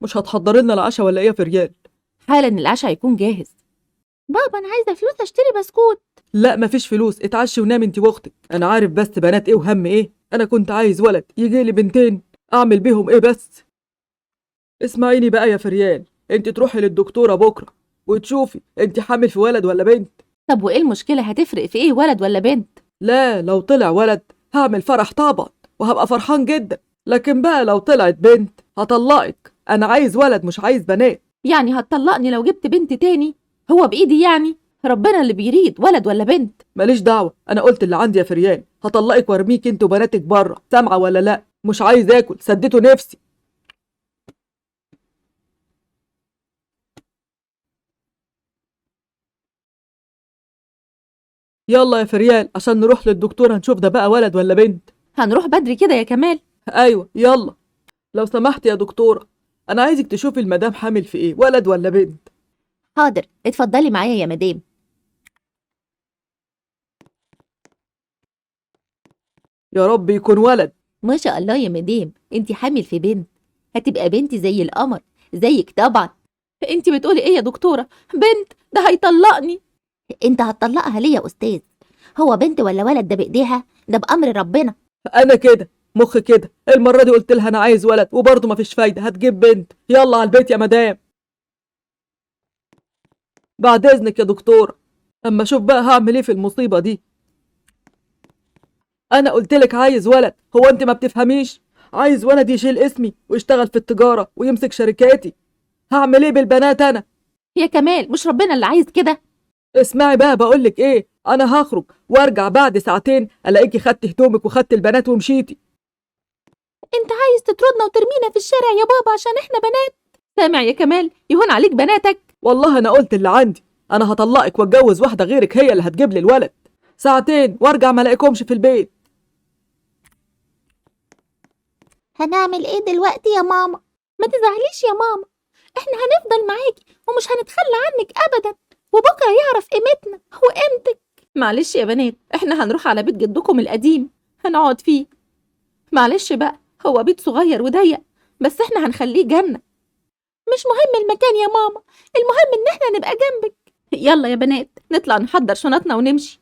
مش هتحضري لنا العشاء ولا ايه يا فريال؟ حالا العشاء هيكون جاهز. بابا انا عايزه فلوس اشتري بسكوت. لا مفيش فلوس، اتعشي ونامي انت واختك. انا عارف بس بنات ايه وهم ايه. انا كنت عايز ولد يجي لي بنتين اعمل بيهم ايه بس. اسمعيني بقى يا فريال، انت تروحي للدكتوره بكره وتشوفي انت حامل في ولد ولا بنت. طب وايه المشكلة؟ هتفرق في ايه ولد ولا بنت؟ لا لو طلع ولد هعمل فرح طبعا وهبقى فرحان جدا، لكن بقى لو طلعت بنت هطلقك. انا عايز ولد مش عايز بنات. يعني هتطلقني لو جبت بنت تاني؟ هو بايدي يعني؟ ربنا اللي بيريد ولد ولا بنت. ماليش دعوه، انا قلت اللي عندي يا فريال. هطلقك وارميك انت وبناتك بره، سامعه ولا لا؟ مش عايز اكل، سديته نفسي. يلا يا فريال عشان نروح للدكتوره نشوف ده بقى ولد ولا بنت. هنروح بدري كده يا كمال؟ ايوه يلا. لو سمحت يا دكتورة، انا عايزك تشوفي المدام حامل في ايه، ولد ولا بنت. حاضر، اتفضلي معايا يا مدام. يا رب يكون ولد. ما شاء الله يا مدام، انت حامل في بنت، هتبقى بنت زي القمر زيك طبعا. انت بتقولي ايه يا دكتورة؟ بنت؟ ده هيطلقني. انت هتطلقها ليه يا استاذ؟ هو بنت ولا ولد ده بايديها، ده بامر ربنا. انا كده مخ كده، المرة دي قلت لها انا عايز ولد وبرضه مفيش فايده، هتجيب بنت. يلا على البيت يا مدام. بعد اذنك يا دكتورة، اما اشوف بقى هعمل ايه في المصيبة دي. انا قلت لك عايز ولد، هو انت ما بتفهميش؟ عايز ولد يشيل اسمي ويشتغل في التجارة ويمسك شركاتي. هعمل ايه بالبنات انا؟ يا كمال مش ربنا اللي عايز كده؟ اسمعي بقى بقولك ايه، انا هخرج وارجع بعد ساعتين الاقيكي خدت هدومك وخدت البنات ومشيتي. انت عايز تطردنا وترمينا في الشارع يا بابا عشان احنا بنات؟ سامع يا كمال؟ يهون عليك بناتك؟ والله انا قلت اللي عندي، انا هطلقك واتجوز واحدة غيرك هي اللي هتجيب لي الولد. ساعتين وارجع ما الاقيكمش في البيت. هنعمل ايه دلوقتي يا ماما؟ ما تزعليش يا ماما، احنا هنفضل معاكي ومش هنتخلى عنك ابدا، وبكره يعرف قيمتنا وقيمتك. معلش يا بنات، احنا هنروح على بيت جدكم القديم هنقعد فيه. معلش بقى، هو بيت صغير وضيق بس احنا هنخليه جنة. مش مهم المكان يا ماما، المهم ان احنا نبقى جنبك. يلا يا بنات نطلع نحضر شنطنا ونمشي.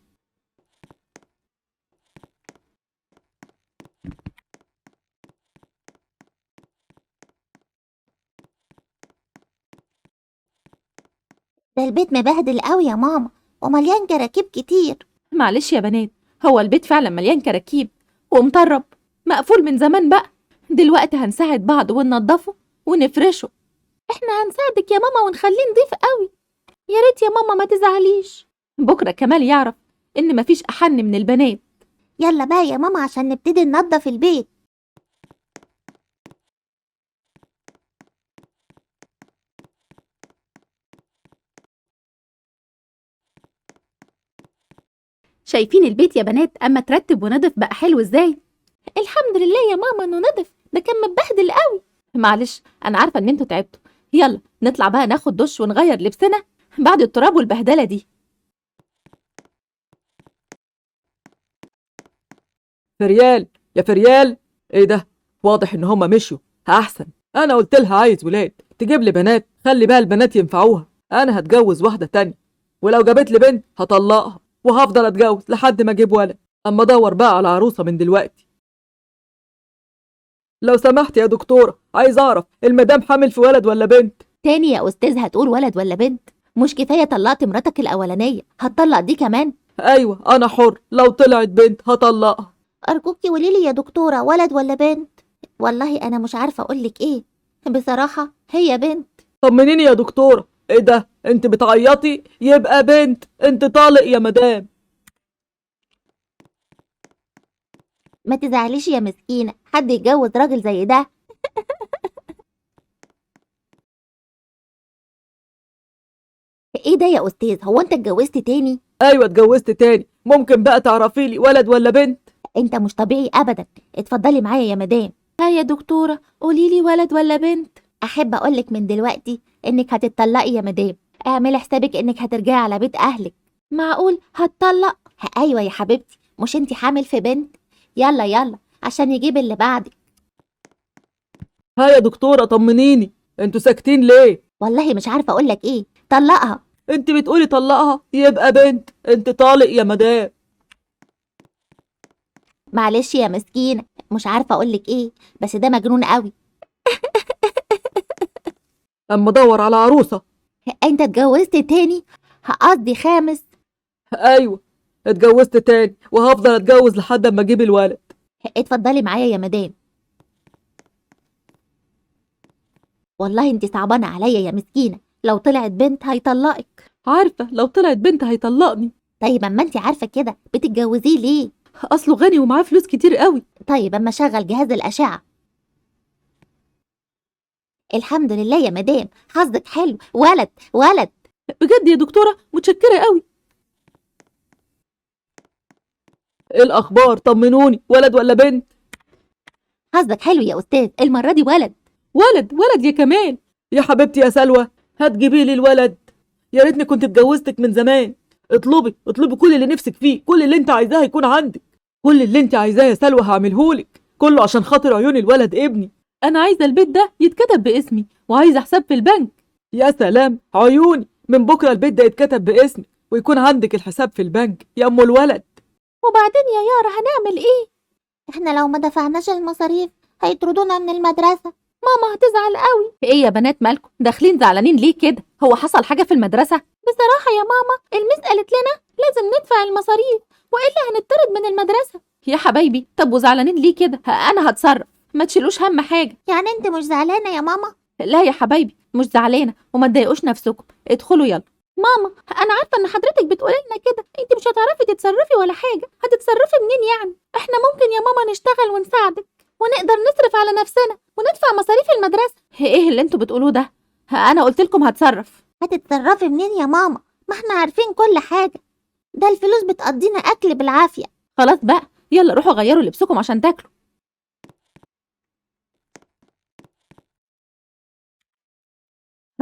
ده البيت مبهدل قوي يا ماما ومليان كراكيب كتير. معلش يا بنات، هو البيت فعلا مليان كراكيب ومطرب مقفول من زمان بقى. دلوقتي هنساعد بعض وننضفه ونفرشه. احنا هنساعدك يا ماما ونخليه نضيف قوي. يا ريت يا ماما ما تزعليش. بكره كمال يعرف ان مفيش احن من البنات. يلا بقى يا ماما عشان نبتدي ننضف البيت. شايفين البيت يا بنات اما ترتب ونضف بقى حلو ازاي؟ الحمد لله يا ماما انه نضف، ده كان متبهدل قوي. معلش انا عارفه ان انتوا تعبتوا. يلا نطلع بقى ناخد دش ونغير لبسنا بعد التراب والبهدله دي. فريال يا فريال، ايه ده؟ واضح ان هما مشوا. احسن، انا قلت لها عايز ولاد تجيب لي بنات، خلي بقى البنات ينفعوها. انا هتجوز واحدة تانية، ولو جابت لي بنت هطلقها وهفضل اتجوز لحد ما اجيب ولد. اما ادور بقى على عروسه من دلوقتي. لو سمحت يا دكتورة، عايز اعرف المدام حامل في ولد ولا بنت. تاني يا استاذ هتقول ولد ولا بنت؟ مش كفاية طلقت مراتك الاولانية، هتطلق دي كمان؟ ايوه انا حر، لو طلعت بنت هطلقها. ارجوكي قوليلي يا دكتورة ولد ولا بنت. والله انا مش عارفه اقولك ايه بصراحة، هي بنت. طمنيني يا دكتورة. ايه ده؟ انت بتعيطي؟ يبقى بنت. انت طالق يا مدام. ما تزعليش يا مسكينه، حد يتجوز راجل زي ده؟ ايه ده يا استاذ؟ هو انت اتجوزت تاني؟ ايوه اتجوزت تاني. ممكن بقى تعرفي لي ولد ولا بنت؟ انت مش طبيعي ابدا. اتفضلي معايا يا مدام. ها يا دكتورة قولي لي ولد ولا بنت. احب اقولك من دلوقتي انك هتتطلقي يا مدام. اعملي حسابك انك هترجعي على بيت اهلك. معقول هتطلق؟ ايوه يا حبيبتي، مش انت حامل في بنت؟ يلا يلا عشان يجيب اللي بعدك. ها يا دكتورة طمنيني. انتوا ساكتين ليه؟ والله مش عارفه اقول لك ايه، طلقها. انت بتقولي طلقها يبقى بنت، انت طالق يا مدام. معلش يا مسكينه، مش عارفه اقول لك ايه، بس ده مجنون قوي. اما ادور على عروسه. انت اتجوزت تاني؟ قصدي خامس. ايوه اتجوزت تاني، وهفضل اتجوز لحد اما اجيب الولد. اتفضلي معايا يا مدام. والله انت صعبانه عليا يا مسكينه، لو طلعت بنت هيطلقك. عارفة لو طلعت بنت هيطلقني. طيب اما انت عارفه كده بتتجوزيه ليه؟ اصله غني ومعاه فلوس كتير قوي. طيب اما شغل جهاز الاشعة. الحمد لله يا مدام، حظك حلو، ولد ولد. بجد يا دكتورة متشكرة قوي. ايه الاخبار؟ طمنوني، ولد ولا بنت؟ حظك حلو يا استاذ، المرة دي ولد. ولد ولد يا كمال. يا حبيبتي يا سلوى، هتجيبي لي الولد. يا ريتني كنت اتجوزتك من زمان. اطلبي اطلبي كل اللي نفسك فيه، كل اللي انت عايزاه هيكون عندك. كل اللي انت عايزاه يا سلوى هعملهولك، كله عشان خاطر عيون الولد ابني. انا عايزة البيت ده يتكتب باسمي، وعايزة حساب في البنك. يا سلام، عيوني، من بكره البيت ده يتكتب باسمك ويكون عندك الحساب في البنك يا ام الولد. وبعدين يا يارا هنعمل ايه؟ احنا لو ما دفعناش المصاريف هيطردونا من المدرسة، ماما هتزعل قوي. ايه يا بنات مالكم داخلين زعلانين ليه كده؟ هو حصل حاجة في المدرسة؟ بصراحة يا ماما المس قالت لنا لازم ندفع المصاريف والا هنطرد من المدرسة. يا حبايبي، طب وزعلانين ليه كده؟ انا هتصرف، ما تشيلوش هم حاجة. يعني انت مش زعلانة يا ماما؟ لا يا حبايبي مش زعلانة، وما تضايقوش نفسكم، ادخلوا يلا. ماما انا عارفة ان حضرتك بتقولي لنا كده، انت مش هتعرفي تتصرفي ولا حاجة، هتتصرفي منين يعني؟ احنا ممكن يا ماما نشتغل ونساعدك ونقدر نصرف على نفسنا وندفع مصاريف المدرسة. ايه اللي انتوا بتقولوه ده؟ انا قلت لكم هتصرف. هتتصرفي منين يا ماما؟ ما احنا عارفين كل حاجة، ده الفلوس بتقضينا اكل بالعافية. خلاص بقى، يلا روحوا غيروا لبسكم عشان تاكلوا.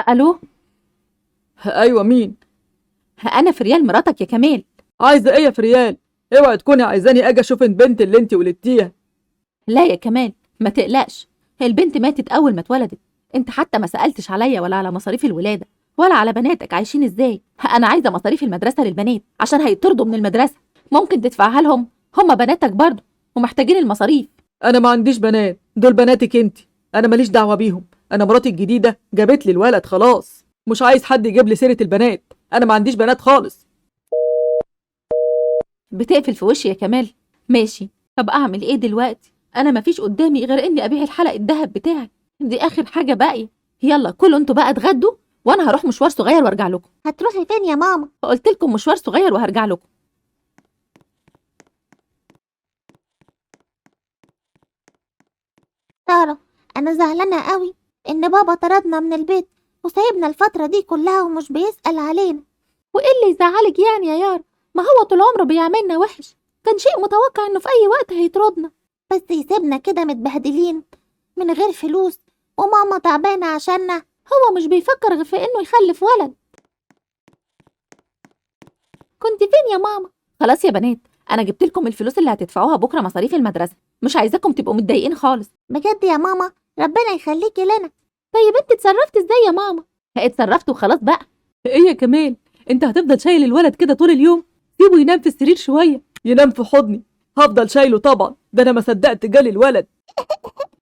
الو. ايوه مين؟ انا فريال مراتك يا كمال. عايزه ايه يا فريال؟ اوعي تكوني عايزاني اجي اشوف البنت اللي انت ولدتيها. لا يا كمال ما تقلقش، البنت ماتت اول ما اتولدت. انت حتى ما سالتش عليا ولا على مصاريف الولادة ولا على بناتك عايشين ازاي. انا عايزه مصاريف المدرسة للبنات عشان هيطردوا من المدرسة، ممكن تدفعها لهم؟ هما بناتك برضو ومحتاجين المصاريف. انا ما عنديش بنات، دول بناتك انت، انا ماليش دعوه بيهم. انا مراتي الجديدة جابت لي الولد خلاص، مش عايز حد يجيب لي سيره البنات، انا ما عنديش بنات خالص. بتقفل في وشي يا كمال. ماشي، طب اعمل ايه دلوقتي؟ انا مفيش قدامي غير اني ابيع الحلق الذهب بتاعي، دي اخر حاجة باقية. يلا كلوا انتوا بقى اتغدوا، وانا هروح مشوار صغير وارجع لكم. هتروحي فين يا ماما؟ قلت لكم مشوار صغير وهرجع لكم. ساره انا زعلانة قوي ان بابا طردنا من البيت وسايبنا الفترة دي كلها ومش بيسأل علينا. وايه اللي يزعلك يعني يا يارا؟ ما هو طول عمره بيعملنا وحش، كان شيء متوقع انه في اي وقت هيطردنا. بس يسيبنا كده متبهدلين من غير فلوس وماما تعبانة عشاننا. هو مش بيفكر غير في انه يخلف ولد. كنت فين يا ماما؟ خلاص يا بنات، انا جبت لكم الفلوس اللي هتدفعوها بكره مصاريف المدرسة، مش عايزاكم تبقوا متضايقين خالص. بجد يا ماما ربنا يخليكي لنا. طيب انت اتصرفت ازاي يا ماما؟ اتصرفت وخلاص بقى. ايه يا كمال، انت هتفضل شايل الولد كده طول اليوم؟ سيبه ينام في السرير شوية. ينام في حضني؟ هفضل شايله طبعا، ده انا ما صدقت جالي الولد.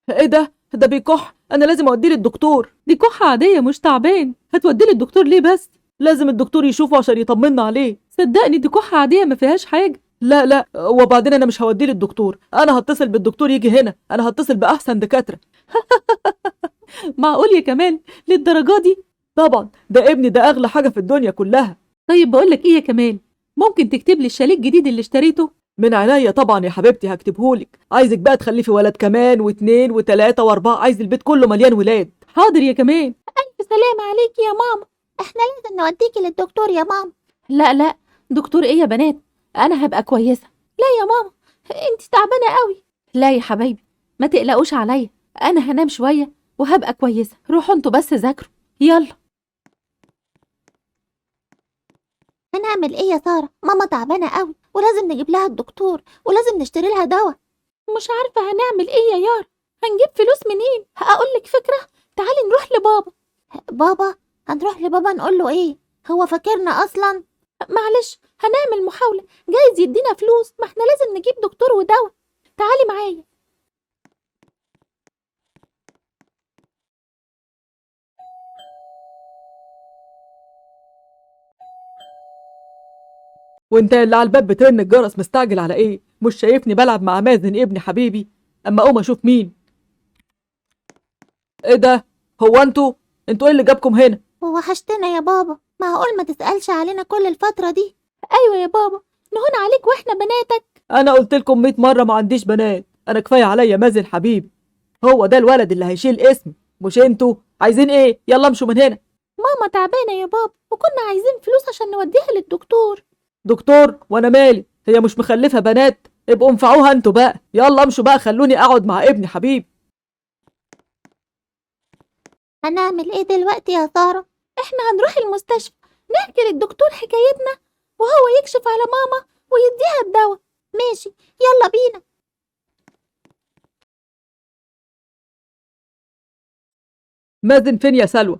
ايه ده؟ ده بيكح، انا لازم اوديه للدكتور. دي كحه عادية مش تعبان، هتوديه للدكتور ليه بس؟ لازم الدكتور يشوفه عشان يطمنا عليه. صدقني دي كحه عادية ما فيهاش حاجة. لا لا، وبعدين انا مش هوديه للدكتور، انا هتصل بالدكتور يجي هنا، انا هتصل باحسن دكاترة. معقول يا كمال للدرجة دي؟ طبعا، ده ابني، ده اغلى حاجة في الدنيا كلها. طيب بقولك ايه يا كمال، ممكن تكتب لي الشاليه الجديد اللي اشتريته؟ من عينيا طبعا يا حبيبتي، هكتبهولك. عايزك بقى تخلفي ولد كمان و2 و3 و4، عايز البيت كله مليان ولاد. حاضر يا كمال. الف سلامه عليكي يا ماما، احنا لازم نوديكي للدكتور يا ماما. لا لا، دكتور ايه يا بنات، انا هبقى كويسة. لا يا ماما انت تعبانة قوي. لا يا حبايبي ما تقلقوش عليا، انا هنام شوية وهبقى كويسة، روحوا انتوا بس ذاكروا. يلا. هنعمل ايه يا ساره؟ ماما تعبانة قوي ولازم نجيب لها الدكتور ولازم نشتري لها دواء. مش عارفه هنعمل ايه يا يارا، هنجيب فلوس منين؟ هقول لك فكرة، تعالي نروح لبابا. بابا؟ هنروح لبابا نقول له ايه؟ هو فاكرنا اصلا؟ معلش هنعمل محاولة، جايز يدينا فلوس، ما احنا لازم نجيب دكتور ودواء. تعالي معايا. وانت اللي على الباب بترن الجرس مستعجل على ايه؟ مش شايفني بلعب مع مازن ابني حبيبي؟ اما اقوم اشوف مين. ايه ده؟ هو انتوا ايه اللي جابكم هنا؟ ووحشتنا يا بابا، معقول ما تسألش علينا كل الفترة دي؟ ايوه يا بابا، نهون عليك واحنا بناتك. انا قلت لكم 100 مرة ما عنديش بنات، انا كفاية عليا مازن حبيبي، هو ده الولد اللي هيشيل اسمي، مش انتوا. عايزين ايه؟ يلا امشوا من هنا. ماما تعبانة يا بابا، وكنا عايزين فلوس عشان نوديها للدكتور. دكتور؟ وانا مالي؟ هي مش مخلفه بنات؟ ابقوا انفعوها انتوا بقى. يلا امشوا بقى، خلوني اقعد مع ابني حبيبي. هنعمل ايه دلوقتي يا سارة؟ احنا هنروح المستشفى نحكي للدكتور حكايتنا، وهو يكشف على ماما ويديها الدواء. ماشي، يلا بينا. مازن فين يا سلوى؟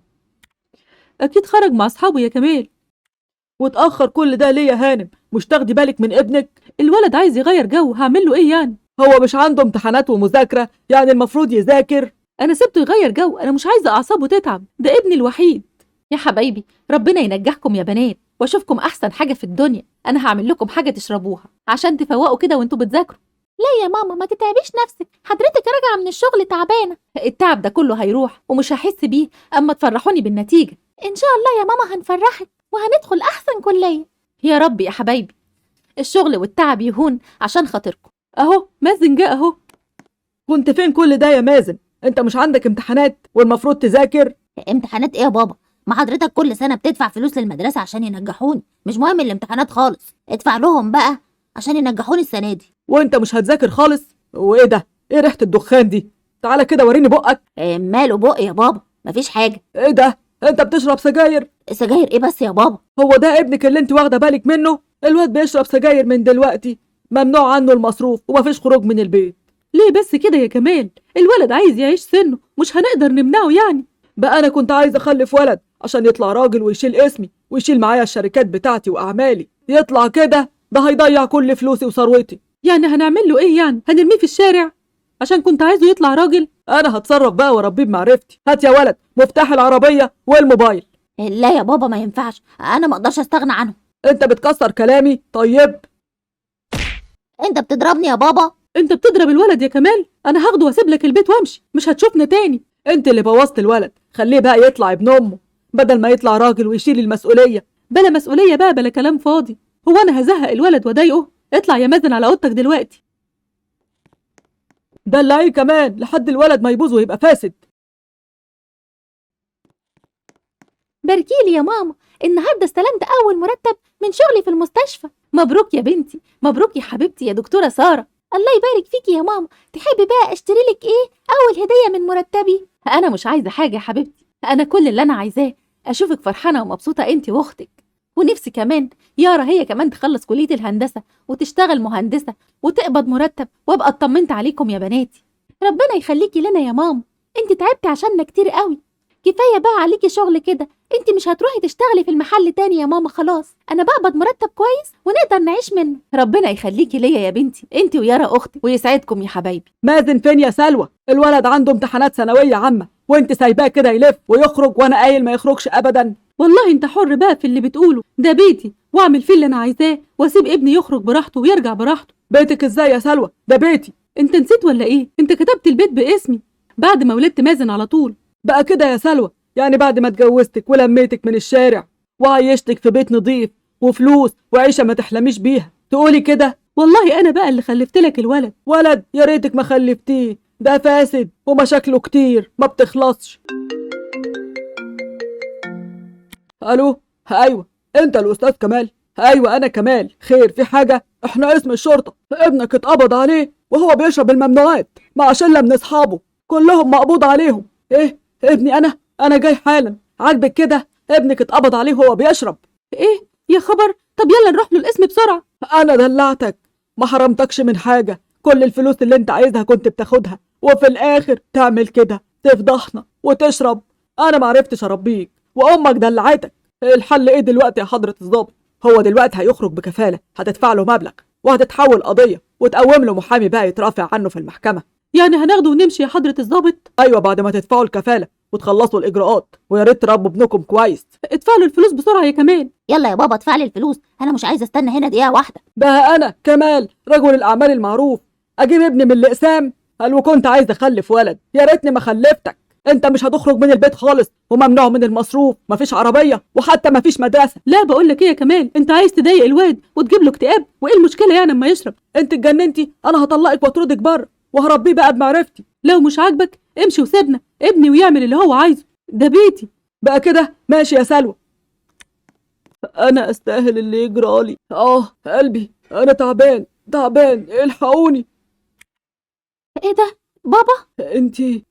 اكيد خرج مع اصحابه يا كمال. واتاخر كل ده ليه يا هانم؟ مش تاخدي بالك من ابنك؟ الولد عايز يغير جو، هعمل له ايه يعني؟ هو مش عنده امتحانات ومذاكره؟ يعني المفروض يذاكر. انا سبته يغير جو، انا مش عايزه اعصابه تتعب، ده ابني الوحيد. يا حبايبي ربنا ينجحكم يا بنات، واشوفكم احسن حاجة في الدنيا. انا هعمل لكم حاجة تشربوها عشان تفوقوا كده وانتوا بتذاكروا. لا يا ماما ما تتعبيش نفسك، حضرتك راجعه من الشغل تعبانة. التعب ده كله هيروح ومش هحس بيه اما تفرحوني بالنتيجة. ان شاء الله يا ماما هنفرحك وهندخل احسن كليه. يا رب يا حبايبي، الشغل والتعب يهون عشان خاطركم. اهو مازن جه اهو. كنت فين كل ده يا مازن؟ انت مش عندك امتحانات والمفروض تذاكر؟ امتحانات ايه يا بابا؟ ما حضرتك كل سنة بتدفع فلوس للمدرسة عشان ينجحوني، مش مهم الامتحانات خالص، ادفع لهم بقى عشان ينجحوني السنة دي. وانت مش هتذاكر خالص؟ وايه ده؟ ايه ريحه الدخان دي؟ تعالى كده وريني بقك. إيه ماله بقي يا بابا؟ مفيش حاجة. ايه ده؟ انت بتشرب سجاير؟ سجاير ايه بس يا بابا؟ هو ده ابنك اللي انت واخده بالك منه؟ الواد بيشرب سجاير من دلوقتي، ممنوع عنه المصروف ومفيش خروج من البيت. ليه بس كده يا كمال؟ الولد عايز يعيش سنة، مش هنقدر نمنعه يعني. بقى انا كنت عايز اخلف ولد عشان يطلع راجل ويشيل اسمي ويشيل معايا الشركات بتاعتي واعمالي، يطلع كده ده هيضيع كل فلوسي وثروتي. يعني هنعمل له ايه يعني؟ هنرميه في الشارع عشان كنت عايزه يطلع راجل؟ انا هتصرف بقى واربيه بمعرفتي. هات يا ولد مفتاح العربية والموبايل. لا يا بابا ما ينفعش، انا ما اقدرش استغنى عنه. انت بتكسر كلامي؟ طيب انت بتضربني يا بابا؟ انت بتضرب الولد يا كمال؟ انا هاخده واسيب لك البيت وامشي، مش هتشوفنا تاني. انت اللي بوظت الولد، خليه بقى يطلع ابن امه بدل ما يطلع راجل ويشيل المسؤولية. بلا مسؤولية بقى، بلا كلام فاضي. هو انا هزهق الولد واضايقه؟ اطلع يا مازن على اوضتك دلوقتي. ده اللي ايه كمان لحد الولد ما يبوظ ويبقى فاسد. باركيلي يا ماما، النهارده استلمت اول مرتب من شغلي في المستشفى. مبروك يا بنتي، مبروك يا حبيبتي يا دكتورة ساره. الله يبارك فيكي يا ماما. تحبي بقى اشتري لك ايه اول هديه من مرتبي؟ انا مش عايزه حاجة يا حبيبتي، انا كل اللي انا عايزاه اشوفك فرحانة ومبسوطة انت واختك، ونفسي كمان يارا هي كمان تخلص كليه الهندسة وتشتغل مهندسه وتقبض مرتب، وابقى اطمنت عليكم يا بناتي. ربنا يخليكي لنا يا ماما، انت تعبتي عشاننا كتير قوي. كفاية بقى عليكي شغل كده، انت مش هتروحي تشتغلي في المحل تاني يا ماما، خلاص انا بقبض مرتب كويس ونقدر نعيش منه. ربنا يخليكي ليا يا بنتي انت ويارا اختي، ويسعدكم يا حبايبي. مازن فين يا سلوى؟ الولد عنده امتحانات ثانوية عامة وانت سايباه كده يلف ويخرج، وانا قايل ما يخرجش ابدا. والله انت حر بقى في اللي بتقوله، ده بيتي واعمل فيه اللي انا عايزاه، واسيب ابني يخرج براحته ويرجع براحته. بيتك ازاي يا سلوى؟ ده بيتي. انت نسيت ولا ايه؟ انت كتبت البيت باسمي بعد ما ولدت مازن على طول. بقى كده يا سلوى؟ يعني بعد ما اتجوزتك ولميتك من الشارع وعيشتك في بيت نظيف وفلوس وعيشه ما تحلميش بيها تقولي كده؟ والله انا بقى اللي خلفت لك الولد. ولد؟ يا ريتك ما خلفتيه، ده فاسد ومشاكله كتير ما بتخلصش. الو، ايوه انت الاستاذ كمال؟ ايوه انا كمال. خير في حاجة؟ احنا اسم الشرطة، ابنك اتقبض عليه وهو بيشرب الممنوعات مع شله من اصحابه، كلهم مقبوض عليهم. ايه ابني؟ انا جاي حالا. عاجبك كده؟ ابنك اتقبض عليه وهو بيشرب. ايه يا خبر، طب يلا نروح له القسم بسرعة. انا دلعتك، ما حرمتكش من حاجة، كل الفلوس اللي انت عايزها كنت بتاخدها، وفي الاخر تعمل كده. تفضحنا وتشرب. انا معرفتش اربيك وامك دلعتك. الحل ايه دلوقتي يا حضرة الضابط؟ هو دلوقتي هيخرج بكفالة، هتدفع له مبلغ وهتتحول قضية وتقوم له محامي بقى يترافع عنه في المحكمة. يعني هناخده ونمشي يا حضرة الضابط؟ ايوه، بعد ما تدفعوا الكفالة وتخلصوا الاجراءات، ويا ريت تربوا ابنكم كويس. ادفع له الفلوس بسرعة يا كمال. يلا يا بابا ادفع لي الفلوس، انا مش عايزه استنى هنا دقيقة واحدة. بقى انا كمال رجل الاعمال المعروف اجيب ابني من الاقسام؟ قال وكنت عايز اخلف ولد، يا ريتني ما خلفتك. انت مش هتخرج من البيت خالص، وممنوع من المصروف، مفيش عربية، وحتى مفيش مدرسه. لا بقول لك ايه يا كمال، انت عايز تضايق الواد وتجيب له اكتئاب، وايه المشكلة يعني اما يشرب؟ انت اتجننتي؟ انا هطلقك واطردك بره وهربيه بقى بمعرفتي. لو مش عاجبك امشي وسيبنا، ابني ويعمل اللي هو عايزه، ده بيتي. بقى كده ماشي يا سلوى. انا استاهل اللي يجرالي. قلبي، انا تعبان تعبان، الحقوني. ايه ده بابا؟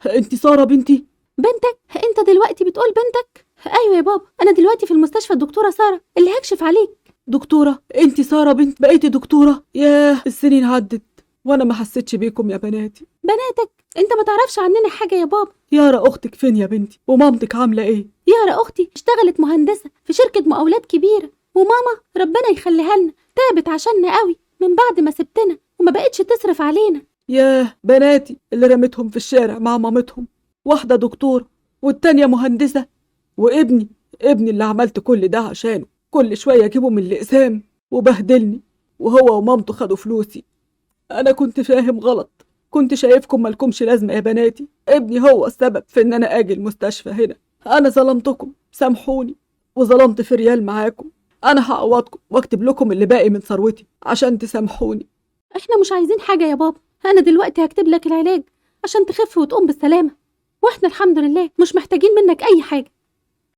انتي ساره بنتي؟ بنتك؟ انت دلوقتي بتقول بنتك؟ ايوه يا بابا، انا دلوقتي في المستشفى الدكتورة ساره اللي هكشف عليك. دكتورة؟ انتي ساره بنت؟ بقيتي دكتورة؟ ياه، السنين عدت وانا ما حسيتش بيكم يا بناتي. بناتك؟ انت ما تعرفش عننا حاجة يا بابا. يارا اختك فين يا بنتي؟ ومامتك عامله ايه؟ يارا اختي اشتغلت مهندسه في شركة مقاولات كبيرة، وماما ربنا يخليها لنا تعبت عشاننا قوي من بعد ما سبتنا وما بقتش تصرف علينا. ياه، بناتي اللي رمتهم في الشارع مع مامتهم، واحدة دكتورة والتانية مهندسة، وابني ابني اللي عملت كل ده عشانه، كل شوية اجيبه من الأقسام وبهدلني، وهو ومامته خدوا فلوسي. أنا كنت فاهم غلط، كنت شايفكم مالكمش لازمة يا بناتي. ابني هو السبب في إن أنا آجي المستشفى هنا. أنا ظلمتكم، سامحوني، وظلمت في ريال معاكم. أنا هعوضكم وأكتب لكم اللي باقي من ثروتي عشان تسامحوني. احنا مش عايزين حاجة يا بابا، أنا دلوقتي هكتب لك العلاج عشان تخف وتقوم بالسلامة، واحنا الحمد لله مش محتاجين منك أي حاجة.